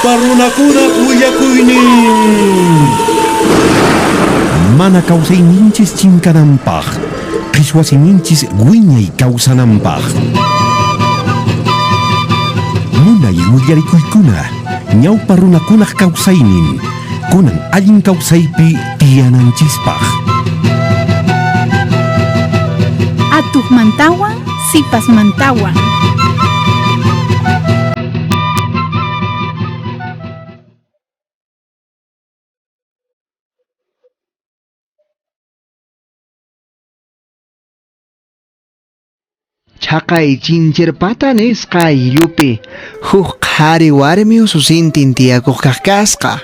Ñawpa runakunaq willakuynin. Mana kawsayninchis chinkananpaq, qhichwa siminchis wiñay kawsananpaq. Munay willarikuykuna, ñawpa runakunaq kawsaynin, kunan allin kawsaypi tiyananchispaq. Atuqmantawan sipasmantawan. Chhaqay Chinchirpata nisqa ayllupi huk qhari warmi ususintin tiyakuq kaq kasqa.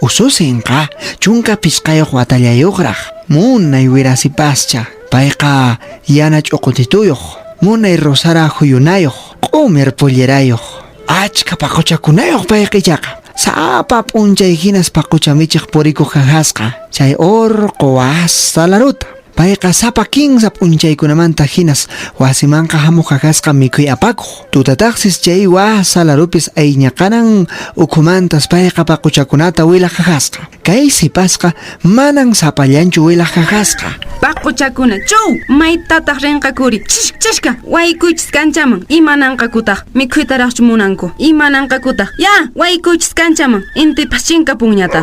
Ususinqa 15 watallayuqraq, munay wirasipascha. Payqa yana ch'uqutituyuq, munay rosara huyunayuq, q'umir pollerayuq. Achka paquchakunayuq payqa ichaqa. Sapa p'unchay hinas paqucha michiq purikuq kajasqa, chay urqu wasa laruta. Payqa sapa 3 p'unchaykunamanta hinas wasimanqa hamuq kakasqa mikhuy apakuq. Tutataqsis chay wasa larupis ayñaqanan ukhumantas payqa paquchakunata wilaq kakasqa. Kay sipasqa manan sapallanchu wilaq kakasqa. Paquchakuna, chuw! Maytataq rinqakuri? Chishka, waykuychis kanchaman. Imananqakutaq? Mikhuytaraqchu munanku? Imananqakutaq? Ya, waykuychis kanchaman. Intipas chinkapunñataq.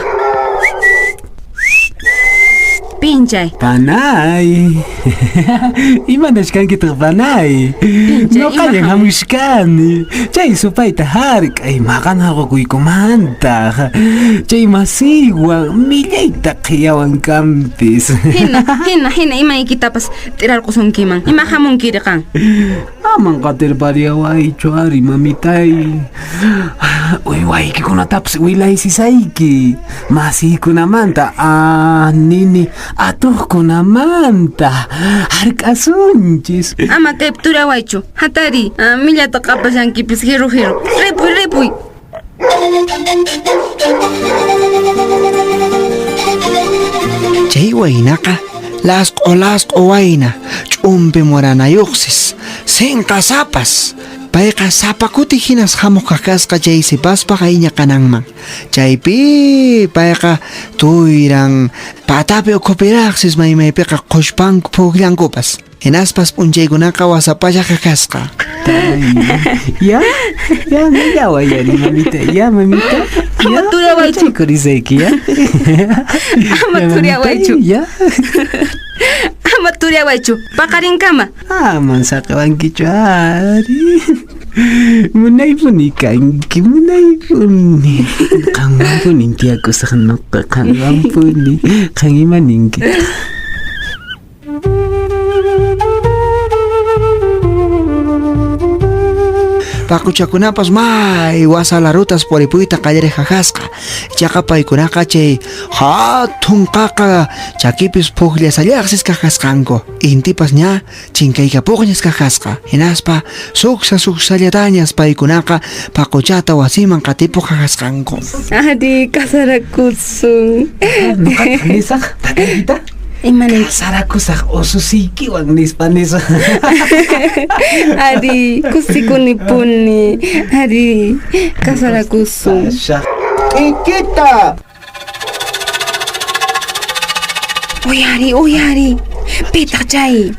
Pinchay. Panay. Imanashkankitaq panay? Noqallan hamushkani. Chay supayta hark'ay maqanaqukuykumantaq. Chay masiywan millayta qhiyawan kanpis. Hina, hina, hina imaykitapas t'irarqusunkiman. Ima hamunkiri qan? Aman qatirpariawaychu ari mamitay. Uywaykikunatapas wilaysisayki. Masiykunamanta, nini atuqkunamanta hark'asunchis. Ama kaypi turawaychu. Hatari, millata q'apashankipis hiru hiru. Ripuy, ripuy. Chay waynaqa lasq'o lasq'o wayna, ch'umpi muranayuqsis, sinqasapas. Payqa sapa kuti hinas hamuq kakasqa chay sipaspaq ayñaqananman. Chaypi payqa tuyran patapi ukhupiraqsis maymaypiqa qushpanku pukllankupas. Hinaspas p'unchaykunaqa wasapalla kakasqa. Ya, ya, ya, wayari, mamita, ya, mamita. Ama turawaychu. Kurisayki, ya. Ama turawaychu. Ya. Ama turawaychu. Paqarinkama. Aman saqewankichu ari. Munaypuni kanki, munaypuni. Qanwanpuni tiyakusaq noqa, qanwanpuni. Qan ima ninki? Paquchakunapas may wasa larutas puripuyta qallariq kakasqa. Ichaqa paykunaqa chay hatun qaqa chakipis pukllasallaqsis kakasqanku. Intipas ña chinkaykapuqñas kakasqa. Hinaspa suksa suksallatañas paykunaqa paquchata wasiman qatipuq kakasqanku. Ari, kasarakusun. Noqataq nisaq, tataykita? Imanin? Kasarakusaq ususiykiwan nispa nisaq. Ari, kusikunipuni. Ari, kasarakusun. Ikita! Uyari, uyari. Pitaq chay.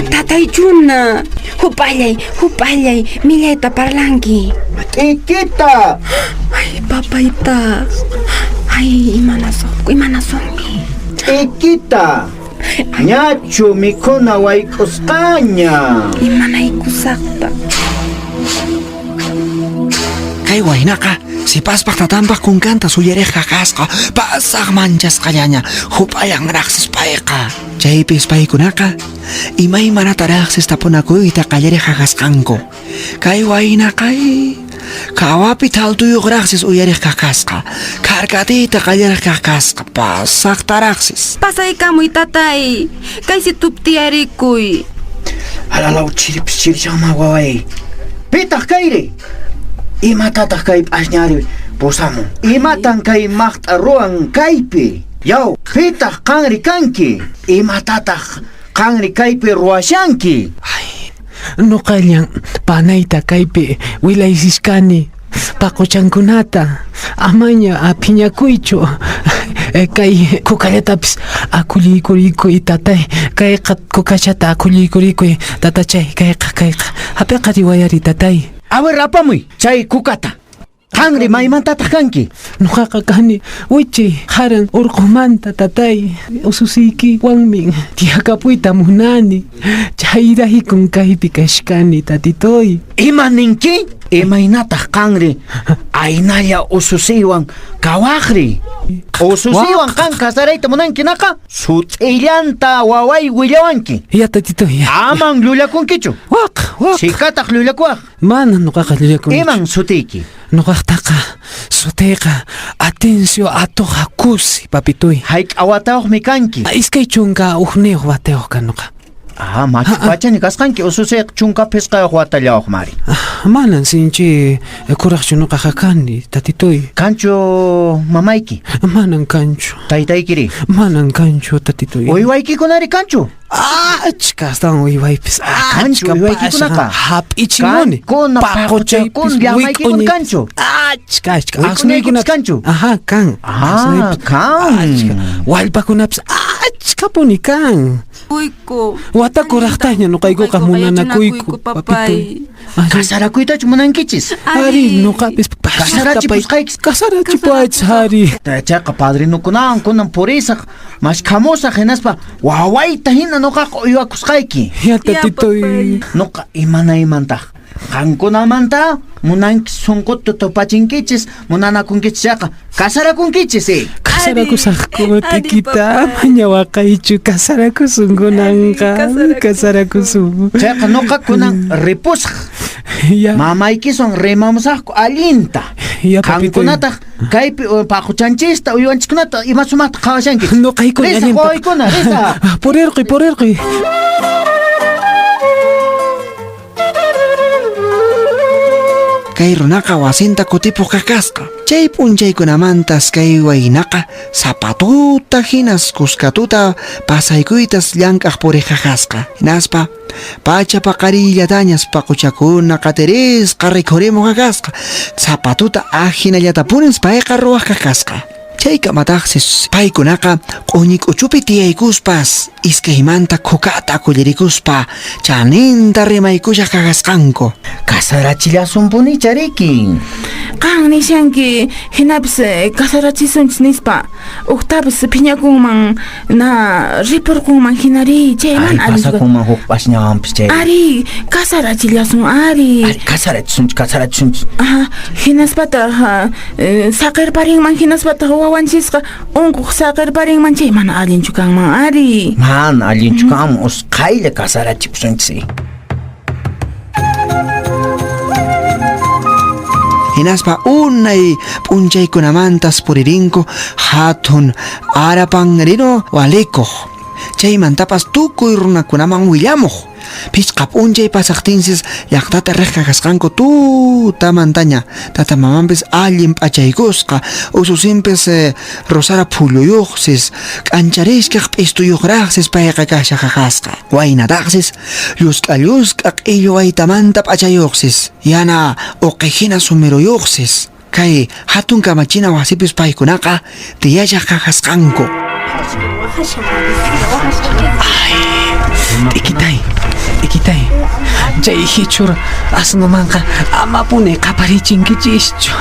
Tataychuna. Hupallay, hupallay, millayta parlanki. Ikita! Ay, papayta. Ay, imanasonku, imanasonki. Ikita! Ñachu mikhuna wayk'usqaña. Imanaykusaqta. Kay waynaqa sipaspaq tatanpaq kunkanta suyariqqa kasqa, pasaq manchasqallaña, hup'ayanraqsis payqa. Chaypis paykunaqa imaymanataraqsis tapunakuyta qallariqqa kasqanku. Kay waynaqa kawapi thaltuyuqraqsis uyariqqa kasqa, kharkatiyta qallariqqa kasqa, pasaqtaraqsis. Pasaykamuy tatay, kaysi tuptiyarikuy. Alalaw chiripis chirishanma waway. Pitaq kayri? Imatataq kay p'asñari pusamun? Imatan kay maqt'a ruwan kaypi? Yaw, pitaq qanri kanki? Imatataq qanri kaypi ruwashanki? Ay, noqallan panayta kaypi wilaysishkani paquchankunata. Amaña phiñakuychu. Kay kukallatapis akullikurikuy tatay. Kayqa kukachata akullikurikuy tatachay. Kayqa kayqa. Hap'iqa riwayari tatay. A ver, apamuy chay kukata. Qanri maymantataq kanki? Nuqaqa kani wichay haran urqumanta tatay. Ususiykiwanmi tiyakapuyta munani. Chayraykun kaypi kashkani tatitoy. Ima ninki? Imaynataq qanri aynalla ususiywan kawaqri? Ususiywan qan casarayta munanki naqa? Sut'illanta waway willawanki. Ya tatitoy ya. Aman llullakunkichu. Waq, waq. Chikataq llullakuwaq. Mana nuqaqa llullakunichu. Iman sutiyki? Nuqaqtaqa sutiyqa Atencio Atoja Kusi, papitoy. Hayk'a watayuqmi kanki? 21 watayuq kan nuqa. Ah, machu pachani kasqanki ususiyqa 15 watallawaqmari. Manan sinchi kuraqchu nuqaqa kani, tatitoy. Kanchu mamayki? Manan kanchu. Taytaykiri? Manan kanchu, tatitoy. Uywaykikunari kanchu? Achka astawan uywaypis. Kanchu Achka uywaykikunaka? Hap'ichimuni. Kankuna paquchaykuna llamaykikuna kanchu? Achka achka. Wik'uñaykipas kanchu? Aha, kan. Ah, kan. Achka. Wallpakunapis achkapuni kan. Uyku. Wata kuraqtaña nuqaykuqa munanakuyku, papay. Casarakuytachu munankichis? Ari, nuqapis Casarachipusqaykis. Casarachipuwaychis, ari. Chayqa padrinukunawan kunan purisaq, mashkhamusaq hinaspa wawayta hina nuqaqa uywakusqayki. Ya tatitoy. Nuqa imanaymantaq. Qankunamanta munanki sunquta tupachinkichis, munanakunkichis chayqa casarakunkichis, eh. Casarakusaqku, tikita, amaña waqaychu, casarakusun kunanqa, casarakusun. Chayqa nuqa kunan ripusaq. Ya. Mamaykiswan rimamusaqku allinta. Ya, papitoy. Qankunataq kaypi paquchanchista, uywanchiskunata ima sumaqta qhawashankichis. Nuqaykuna Risaq allinta. wawaykuna, risaq. Purirquy, purirquy. Kay runaqa wasinta kutipuq kasqa. Chay p'unchaykunamantas kay waynaqa sapatuta hinas kuskatuta pasaykuytas llank'aq puriq kasqa. Hinaspa pacha paqariyllatañas paquchakuna qatirisqa rikhurimuq kasqa. Sapatuta ajinallatapunis payqa ruwaq kasqa. Chaykamataqsis paykunaqa q'uñik'uchupi tiyaykuspas iskaymanta kukata kullirikuspa chaninta rimaykushaq kakasqanku. Casarachillasunpuni chariki. Qan nishanki hinapis casarachisunchis nispa uqtapis phiñakunman na ripurqunman hinari chayman Ari, pasakunman huk p'asñawanpis chay. Ari, casarachillasun ari. Ari, casarachisunchis, casarachisunchis. Aha, hinaspataq saqirparinman hinaspataq wawanchisqa unquq saqirparinman chay mana allinchu kanman ari. Mana allinchu kanman, usqhaylla casarachipusunchis. Hinaspa unay p'unchaykunamantas puririnku hatun arapanrino walikuq. Chaymantapas tukuy runakunaman willamuq. Pichqa p'unchay pasaqtinsis llaqtata riq kasqanku tutamantaña. Tata mamanpis allin p'achaykusqa, ususinpis rosara phulluyuqsis, k'ancharishkaq p'istuyuqraqsis payqa kashaqaqasqa. Waynataqsis llusk'a llusk'a q'illu waytamanta p'achayuqsis, yana uqihina sumiruyuqsis. Kay hatun kamachina wasipis paykunaqa tiyallaq kakasqanku. Ay, t'ikitay, t'ikitay. Chay hichur asnumanqa amapuni qaparichinkichischu.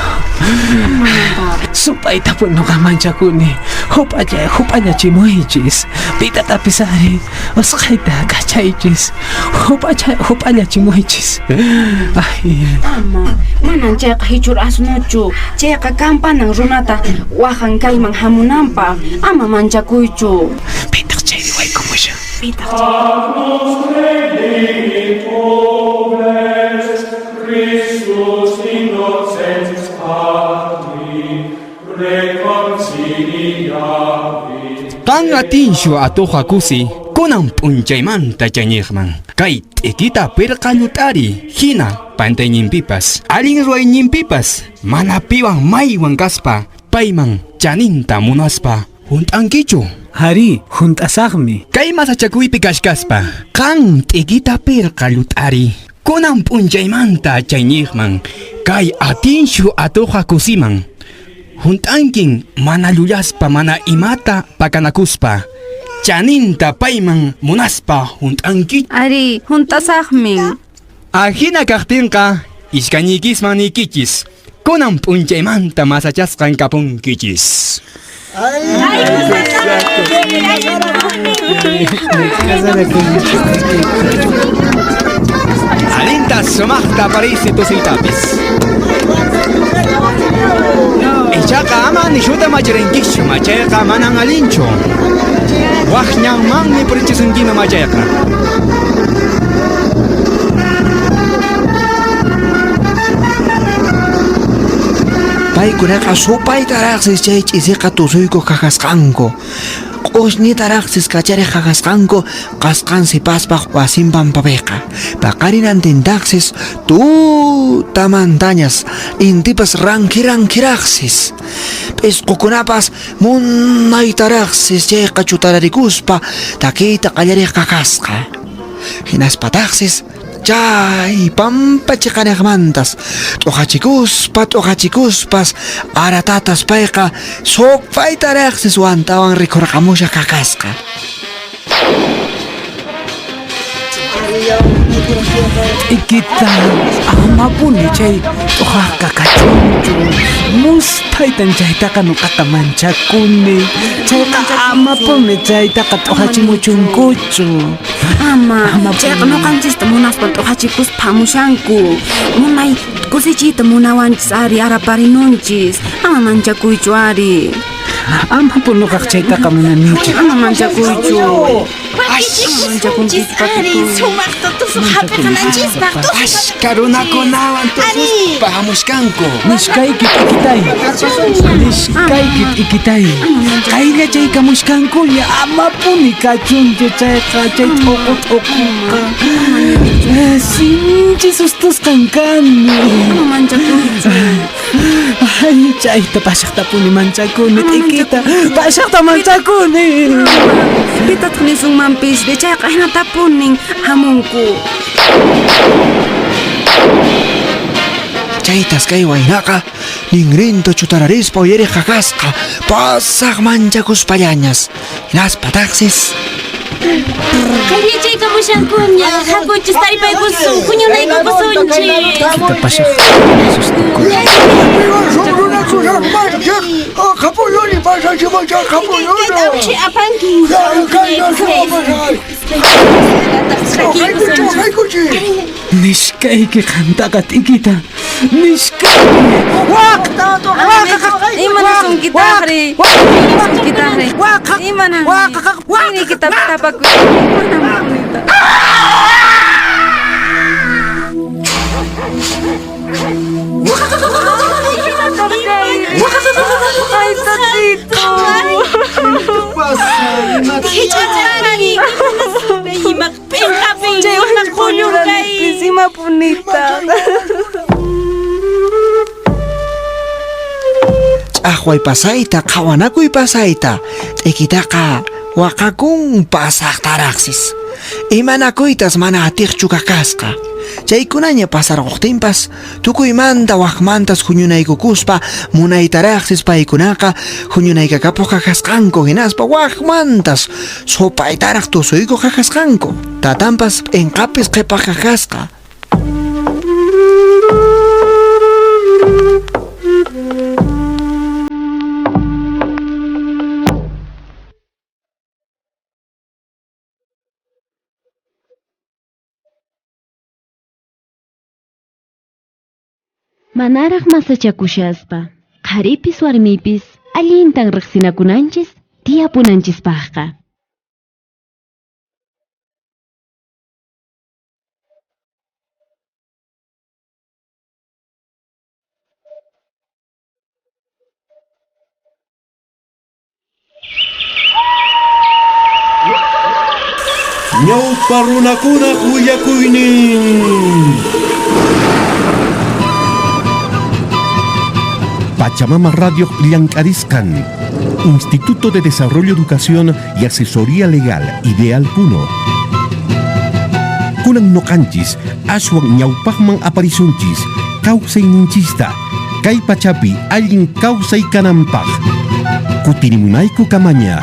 Supaytapuni nuqa manchakuni. Hup'alla, hup'allachimuychis. Pitatapis ari usqhayta kachaychis. Hup'acha, hup'allachimuychis. Ay. Ama, manan chayqa hichur asnuchu. Chayqa kampanan runata wahan kayman hamunanpaq. Ama manchakuychu. Pitaq chay riwaykumushan? Pitaq Qan atinshu atuqa kusi, kunan p'unchaymanta chayñiqman. Kay t'ikita pirqa llut'ari, hina pantayñinpipas, allin ruwayñinpipas, mana piwan maywan kaspa, payman chaninta munaspa, hunt'ankichu? Ari, hunt'asaqmi. Kay masachakuypi kashkaspa, qan t'ikita pirqa llut'ari, kunan p'unchaymanta chayñiqman, kay atinshu atuqa kusiman. Hunt'ankin mana llullaspa mana imata pakanakuspa. Chaninta payman munaspa hunt'anki. Ari, hunt'asaqmin. Ahina kaqtinqa iskañiykisman niykichis. Kunan p'unchaymanta masachasqan kapunkichis. Allinta sumaqta apariysi tusuytapis. Ichaqa ama nishuta machirinkichu, machayqa manan allinchu. Wak ñanmanmi purichisunkiman machayqa. Paykunaqa supaytaraqsis chay ch'isiqa tusuykuq kakasqanku. Q'usñitaraqsis kachariq kakasqanku qasqan sipaspaq wasin pampapiqa. Paqarinantintaqsis tutamantañas intipas ranki rankiraqsis. P'isqukunapas munaytaraqsis chayqa chutararikuspa takiyta qallariq kakasqa. Hinaspataqsis chay pampa chiqaniqmantas t'uqachikuspa t'uqachikuspas aratatas payqa supaytaraqsis wantawan rikhurqamusha kakasqa. T'ikita amapuni chay t'uqaqqa kachunchu. Musphaytan chaytaqa nuqaqa manchakuni. Chayqa amapuni chaytaqa t'uqachimuchunkuchu. Ama, chayqa nuqanchista munaspa t'uqachikuspa hamushanku. Munay kusichiyta munawanchis ari araparinunchis. Ama manchakuychu ari. Amapun nuqaq chaytaqa munanichu. Ama manchakuychu. Wakichikusunchis ari sumaqta tusuq hap'iqananchispaq. Ashka runakunawan tususpa hamushkanku. Nishkayki t'ikitay. Nishkayki t'ikitay. Qayllachaykamushkankuña amapuni kachunchu chayqa chay t'uqu t'uquqa. Sinchi sustusqan kani. Ama manchakuychu. Ay, chayta pasaqtapuni manchakuni t'ikita. Pasaqta manchakuni. Pitataq nisunmanpis chayqa hinatapunin hamunku. Chaytas kay waynaqa ninrinta chutararispa uyariq kakasqa pasaq manchakuspallañas. Hinaspataqsis Qayllachaykamushankuña. Hakuchis taripaykusun, huñunaykukusunchis. T'ikita pasaq sustukuni. Kayta apanki. Nishkayki qantaqa t'ikita. Nishkayki. Waq! Imanasunkitaqri? Imanasunkitaqri? Imanan? Rinriykitapas tapakuy. Imananpunita. Ay, tatito. Hich'achani. Imaq p'inqapin, imaq qullun kay. Imapunita. Ch'aqway pasayta, qhawanakuy pasayta, t'ikitaqa waqakun pasaqtaraqsis. Imanakuytas mana atiqchu kakasqa. Chaykunaña pasarquqtinpas tukuymanta waqmantas huñunaykukuspa munaytaraqsis paykunaqa huñunaykakapuq kakasqanku hinaspa waqmantas supaytaraq tusuykuq kakasqanku. Tatanpas p'inqapis qhipaq kakasqa. Manaraq masachakushaspa, qharipis warmipis allintan riqsinakunanchis tiyapunanchispaqqa. Ñawpa runakunaq willakuynin. Pachamama Radio Llank'arisqan, Instituto de Desarrollo, Educación y Asesoría Legal, Ideal Puno. Kunan noqanchis, ashwan ñawpaqman aparisunchis, kawsayninchista, Kay pachapi allin kawsay kananpaq. Kutirimunayku kamaña.